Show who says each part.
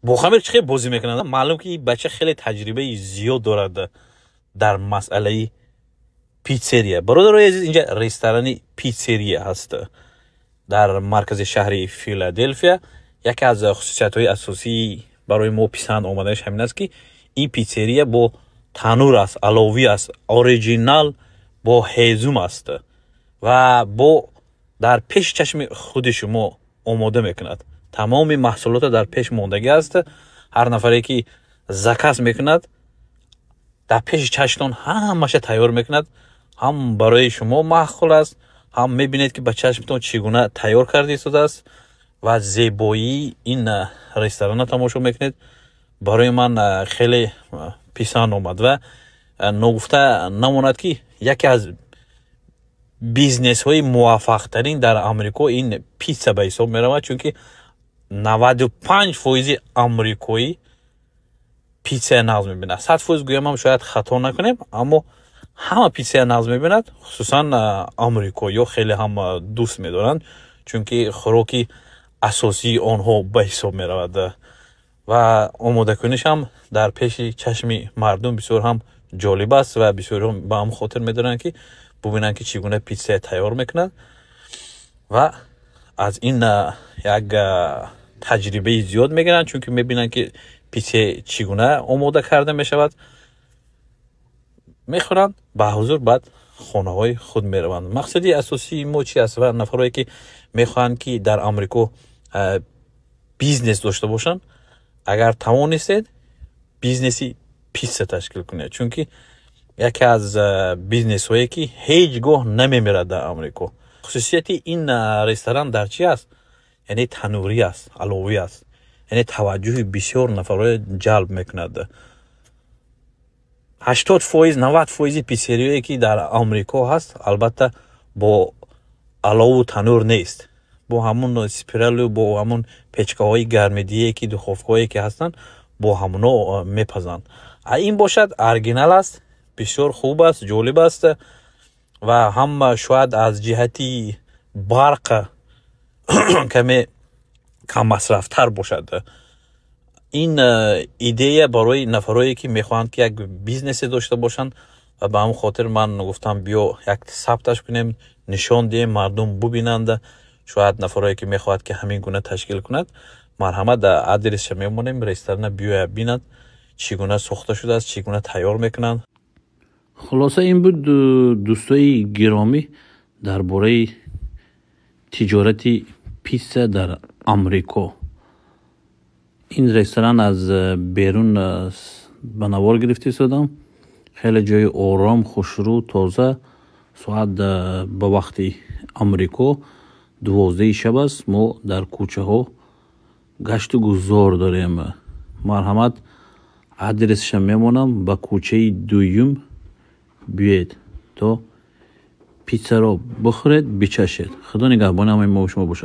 Speaker 1: Бо хамир чӣ хел бозӣ мекунад? Маълум, ки бача хеле таҷрибаи зиёд дорад дар масъалаи питсерия. Бародарои азиз, инҷа ресторани питсерия ҳаст дар маркази шаҳри Филаделфия. Яке аз хусусиятҳои асосии барои мо писанд омаданаш ҳамин аст, ки ин питсерия бо танур аст, аловӣ аст, оригинал, бо ҳезум аст ва бо дар пеши чашми худи шумо омода мекунад. Тамоми маҳсулото дар пеш мондагӣ аст. Ҳар нафаре ки заказ мекунад, дар пеши чашмтон ҳамаша тайёр мекунад. Ҳам барои шумо маъқул аст, ҳам мебинед, ки ба чашмтон чӣ гуна тайёр карда истодааст ва зебоии ин ресторана тамошо мекунед. Барои ман хеле писанд омад ва ногуфта намонад, ки яке аз бизнесҳои муваффақтарин дар Амрико ин питса ба ҳисоб меравад, чунки 95 фоизи амрикоӣ питсая нағз мебинад. 100% гӯям ҳам шояд хато накунем, аммо ҳама питсая нағз мебинад. Хусусан амрикоиҳо хеле ҳам дӯст медоранд, чунки хӯроки асосии онҳо ба ҳисоб меравад ва омодакунишам дар пеши чашми мардум бисёр ҳам ҷолиб аст ва бисёриҳо ба ҳам хотир медоранд, ки бубинанд, ки чӣ гуна питсая тайёр мекунад, ва аз ин як таҷрибаи зиёд мегиранд, чунки мебинанд, ки питсая чӣ гуна омода карда мешавад. Мехӯранд ба ҳузур, баъд хонаҳои худ мераванд. Мақсади асосии мо чи аст? Ва нафарое ки мехоҳанд, ки дар Амрико бизнес дошта бошанд, агар тавонистед, бизнеси питса ташкил кунед, чунки яке аз бизнесҳое ки ҳеҷ гоҳ намемирад дар Амрико. Хусусияти ин ресторан дар чи аст? Яъне танӯрӣ аст, аловӣ аст, яъне таваҷҷӯҳи бисёр нафарро ҷалб мекунад. 80%, 90 фоизи питсериое ки дар Амрико ҳаст, албатта, бо алову танӯр нест, бо ҳамун спиралу бо ҳамун печкаҳои гармидие ки духовкаҳое ки ҳастанд, бо ҳамуно мепазанд. А ин бошад оригинал аст, бисёр хуб аст, ҷолиб аст ва ҳам шояд аз ҷиҳати барқ каме каммасрафтар бошад. Ин идея барои нафарое ки мехоҳанд, ки як бизнесе дошта бошанд, ва ба ҳамин хотир ман гуфтам, биё, як сабташ кунем, нишон диҳем, мардум бубинанд. Шояд нафарое ки мехоҳад, ки ҳамин гуна ташкил кунад, марҳамат, адресша мемонем, ресторана биёяд, бинад, чӣ гуна сохта шудааст, чӣ гуна тайёр мекунанд.
Speaker 2: Хулоса, ин буд, дӯстои гиромӣ, дар бораи тиҷорати питса дар Амрико. Ин ресторан аз берун ба навор гирифта истодам. Хеле ҷои ором, хушрӯ, тоза. Соат ба вақти Амрико 12-и шаб аст. Мо дар кӯчаҳо гашту гузор дорем. Марҳамат, адресша мемонам, ба кӯчаи дуюм биёед, то питсаро бихӯред, бичашед. Худо нигаҳбони ҳамаи мо шумо бошад.